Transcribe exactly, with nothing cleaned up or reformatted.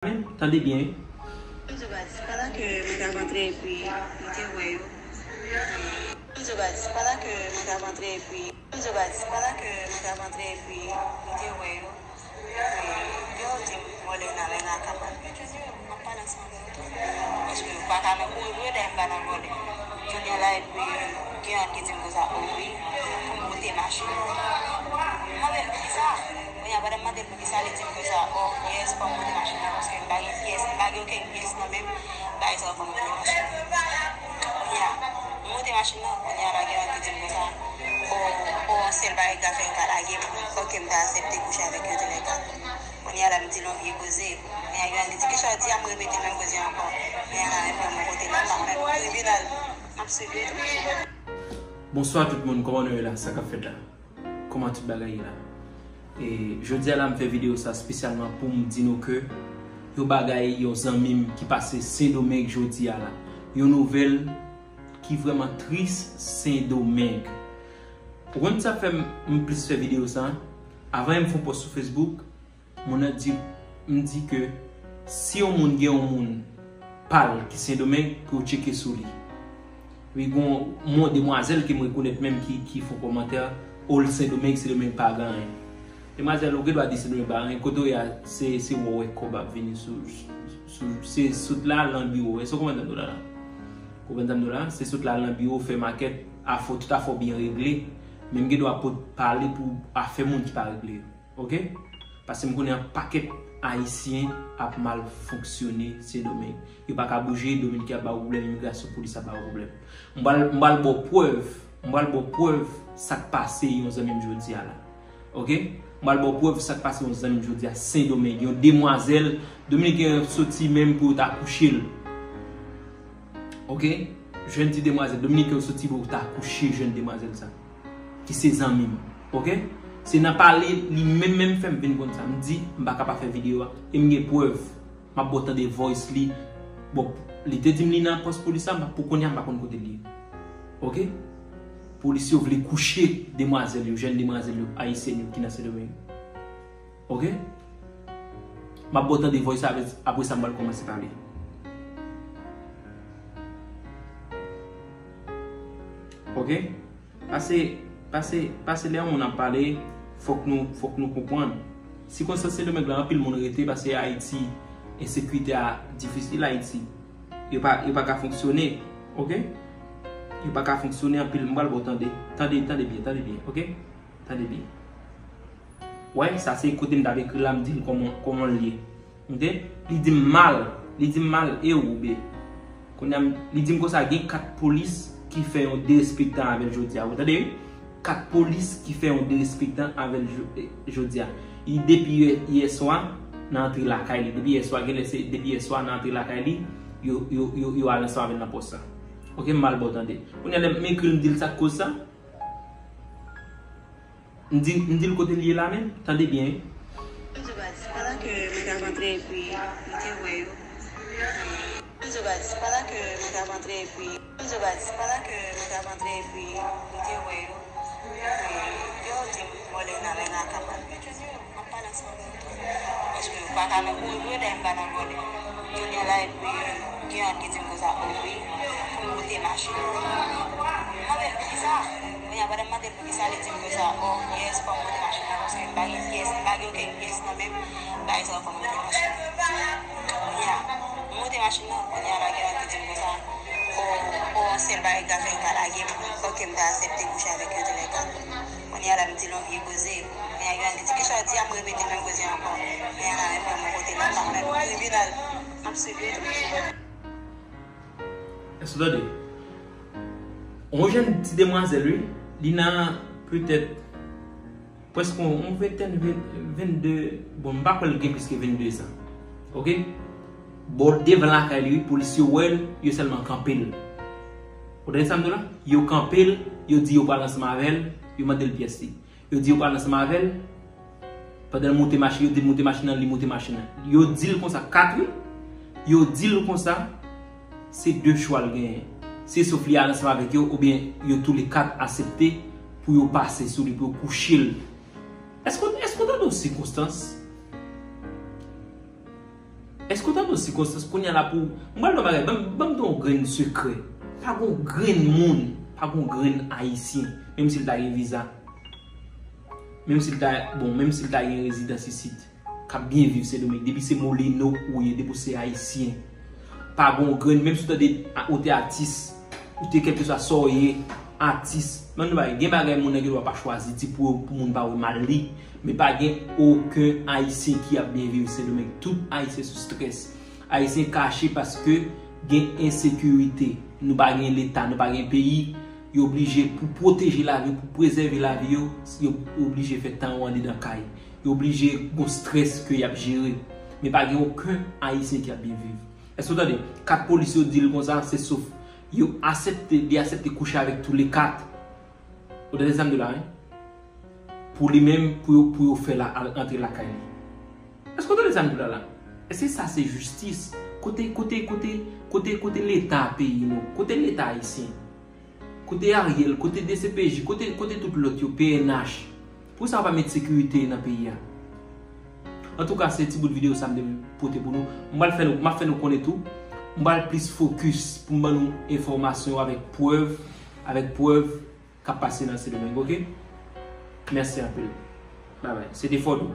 Tande byen. M di w baz, pandan ke mwen t ap antre epi m te wè yo. M di w baz, pandan ke mwen t ap antre epi m di w baz, pandan ke mwen t ap antre epi m te wè yo. Yo di m vòlè nan men la kapab. M ap pale ansanm avè w tou. Paske yo pa ka nan kouri pou yo dèyè m pa nan vòlè. Jodi a la epi gen yonn ki di m konsa, o wi, pou m monte machin nan. M mande l poukisa. Kounye a pandan m mande l poukisa, li di m konsa, o, yes, fò m monte machin nan paske m pa gen pyès, m pa gen okenn pyès nan men m. Bagay sa yo fò m monte machin nan. Kounye a, m monte machin nan, kounye a la gen yonn ki di m konsa, o, o, sèl bagay k ka fè yo pa lage m, fòk ke m ta aksepte kouche avèk yo tou lè ka. Kounye a la m di l yon vye koze. Kounye a gen yonn ki di, kisa w di a, m repete menm koze a ankò. Kounye a la menm nan mwen kote la, m ap menm tribinal. M ap swiv yo tou. Bonswa tout moun, kòman nou ye la? Sa k ap fèt la? Kòman tout bagay ye la? E jodi a la m fè videyo sa espesyalman pou m di nou ke yon bagay, yon zanmi m ki pase Sendomeng jodi a la. Yon nouvèl ki vrèman tris Sendomeng. Ou konn sa fè m, m plis fè videyo sa? Avan yè m fè yon pòs sou Facebook, moun nan di, m di ke si yon moun gen yon moun pa l ki Sendomeng, pou yo tcheke sou li. Wi, gon yon demwazèl ke m rekonèt menm ki, ki fè yon kòmantè, o l Sendomeng, Sendomeng pa gen anyen. Demwazèl, ou gen dwa di Sendomeng pa gen anyen, kote w ye a, se, se wè w wè kòb ap vini sou, sou, se sot la al nan biwo, èske w konprann sa m di w la la? Ou konprann sa m di w la? Se sot la al nan biwo, fè makèt, afè w, tout afè w byen regle, men m gen dwa pot pale pou afè moun ki pa regle yo. Oke? Paske m konnen yon pakèt Ayisyen ap mal fonksyone Sendomeng. Yo pa ka bouje, Dominiken ap ba yo pwoblèm, imigrasyon, polis ap ba yo pwoblèm. M pral, m pral ba w prèv, m pral ba w prèv sa k pase yon zanmi m jodi a la. Oke? M pral ba w prèv sa k pase yon zanmi m jodi a Sendomeng. Yon demwazèl, Dominiken soti menm pou yo ta kouche l. Oke? Jèn ti demwazèl, Dominiken soti pou yo ta kouche jèn demwazèl sa. Ki se zanmi m. Oke? Se nan pale li menm menm fè m vin konn sa. M di, m pa ka pa fè videyo a. E m gen prèv. M ap ba w tande voice li. Bon, li te di m li nan pòs polis la, m pa, pou kounye a, m pa konn kote l ye. Oke? Polis yo vle kouche demwazèl yo, jèn demwazèl yo, ayisyèn yo ki nan Sendomeng. Oke? M ap ba w tande voice la, apre, apre sa m pral kòmanse pale. Oke? Pase, pase, pase lè yon moun ap pale, fòk nou, fòk nou konprann. Sikonstans Sendomeng la, anpil moun rete paske Ayiti, ensekirite a difisil Ayiti. Yo pa, yo pa ka fonksyone, oke? Yo pa ka fonksyone anpil, m pral ba w tande. Tande, tande byen, tande byen, oke? Tande byen. Wè, sa se kote m t ap ekri la, m di l kòman, kòman l ye. Oke? Li di m mal, li di m mal, e ou be. Kounye a, m, li di m konsa, gen kat polis ki fè yon derespektan avè l jodi a. Ou tande, wi? Kat polis ki fè yon derespektan avè l jo-, eh, jodi a. Li depi yè, yè swa, nan antre lakay li. Depi yè swa, genlè se depi yè swa, nan antre lakay li, yo, yo, yo, yo al ansanm avè l nan pòs la. Oke, m mal ba w tande. Kounye a, lè m ekri l, m di l sa k koz sa. M di, m di l kote l ye la menm, tande byen. M di w baz, pandan ke mwen t ap antre epi m te wè yo. M di w baz, pandan ke mwen t ap antre epi, m di w baz, pandan ke mwen t ap antre epi m te wè yo. Yo di m vòlè nan men la kapab. M ap pale ansanm avè w tou. Paske yo pa ka nan kouri pou yo dèyè m pa nan vòlè. Jodi a la epi gen yonn ki di m konsa, o wi, pou m monte machin nan. M mande l poukisa. Kounye a pandan m mande l poukisa, li di m konsa, o, yes, fò m monte machin nan, paske m pa gen pyès, m pa gen okenn pyès nan men m, bagay sa yo fò m monte machin nan. Kounye a, m monte machin nan, kounye a la gen yonn ki di m konsa, o, o, sèl bagay k ka fè yo pa lage m, fòk ke m ta aksepte kouche avèk yo tou lè ka. Kounye a la m di l yon vye koze, kounye a gen yonn ki di, kisa w di a, m repete menm koze a ankò. Kounye a la menm nan mwen kote la, m ap menm tribinal, m ap swiv yo tou. Èske w tande? Yon jèn ti demwazèl, wi. Li nan petèt prèske yon, yon ventèn, ven, vennde, bon, m pa kwè l gen plis ke vennde zan. Oke? Bò devan lakay li, wi, polis yo wè l, yo sèlman kanpe l. Ou tande sa m di w la? Yo kanpe l, yo di yo pral ansanm avè l, yo mande l pyès li. Yo di yo pral ansanm avè l. Pandan l monte machin, yo di l monte machin nan, li monte machin nan. Yo di l konsa, kat wi. Yo di l konsa, se de chwa l genyen. Se swa li al ansanm avèk yo, oubyen yo toule kat aksepte pou yo pase sou li, pou yo kouche l. Èske, èske w tande yon sikonstans? Èske w tande yon sikonstans kounye a la pou, m pral di w yon bagay, ban m, ban m di w yon grenn sekrè. Pa gen yon grenn moun, pa gen yon grenn Ayisyen, menm si l ta gen viza, menm si l ta, bon, menm si l ta gen rezidans isit, k ap byen viv Sendomeng. Depi se Molino ou ye, depi w se Ayisyen, pa gen yon grenn, menm si w tande, a, ou te atis, ou te kèlkeswa sa w ye, atis. Ban m di w yon bagay, gen bagay moun nan gen dwa pa chwazi di pou, pou moun pa wè mal li, men pa gen okenn Ayisyen ki ap byen viv Sendomeng. Tout Ayisyen sou strès. Ayisyen kache paske gen ensekirite. Nou pa gen Leta, nou pa gen peyi. Yo oblije, pou pwoteje lavi, pou prezève lavi yo, yo oblije fè tan yo anndan kay. Yo oblije gon strès ke y ap jere. Men pa gen okenn Ayisyen ki ap byen viv. Èske w tande? Kat polis yo di l konsa, se sof yo aksepte, li aksepte kouche avèk tou le kat. Ou tande sa m di w la, wi? Pou li menm, pou yo, pou yo fè l al antre lakay li. Èske w tande sa m di w la la? Èske sa se jistis? Kote, kote, kote, kote, kote Leta peyi nou? Kote Leta ayisyen? Kote Ariel? Kote D C P J? Kote, kote tout lòt yo? P N H? Poukisa yo pa met sekirite nan peyi a? Antouka, se ti bout videyo sa m te pote pou nou. M pral fè nou, m ap fè nou konnen tou. M pral plis fokis pou m ban nou enfòmasyon yo avèk prèv, avèk prèv k ap pase nan Sendomeng, oke? Mèsi anpil. Babay. Se te Fòdo.